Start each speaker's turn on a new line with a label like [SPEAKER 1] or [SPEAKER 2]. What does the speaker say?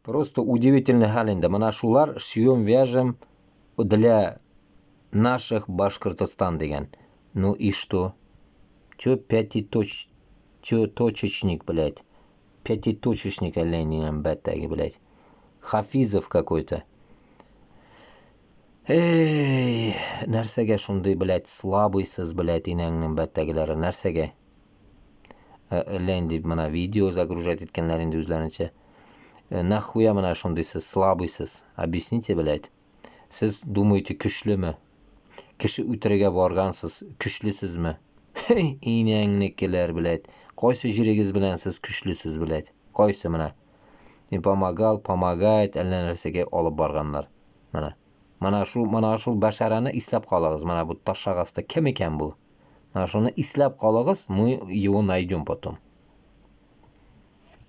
[SPEAKER 1] Просто удивительный хәл инде. Менә шулар «шьем, вяжем для наших Башкортостан» дигән. Ну и что? Чё пятиточ... Чё точечник, блядь? Пятиточечник әллә нинди бәттәге, блядь. Хафизов какой-то. Эй, нәрсәгә шундый, блядь, слабый сыз, блядь, инәңнең бәттәгеләре, нәрсәгә? Әллә инде менә видео загружать иткәннәр инде үзләренчә. Нахуя менә шундый сез слабый сыз? Объясните, блядь. Сез думаете, көчлеме? Кеше үтерергә баргансыз, көчлесезме? Инәңнекеләр, блядь. Кайсы җирегез белән сез көчлесез, блядь? Кайсы менә? Не помогал, помогает, әллә нәрсәгә алып барганнар. Менә. Менә шул бәшәрәне исләп калыгыз. Менә бу ташак асты кем икән бу? Менә шуны исләп калыгыз, мы его найдем потом.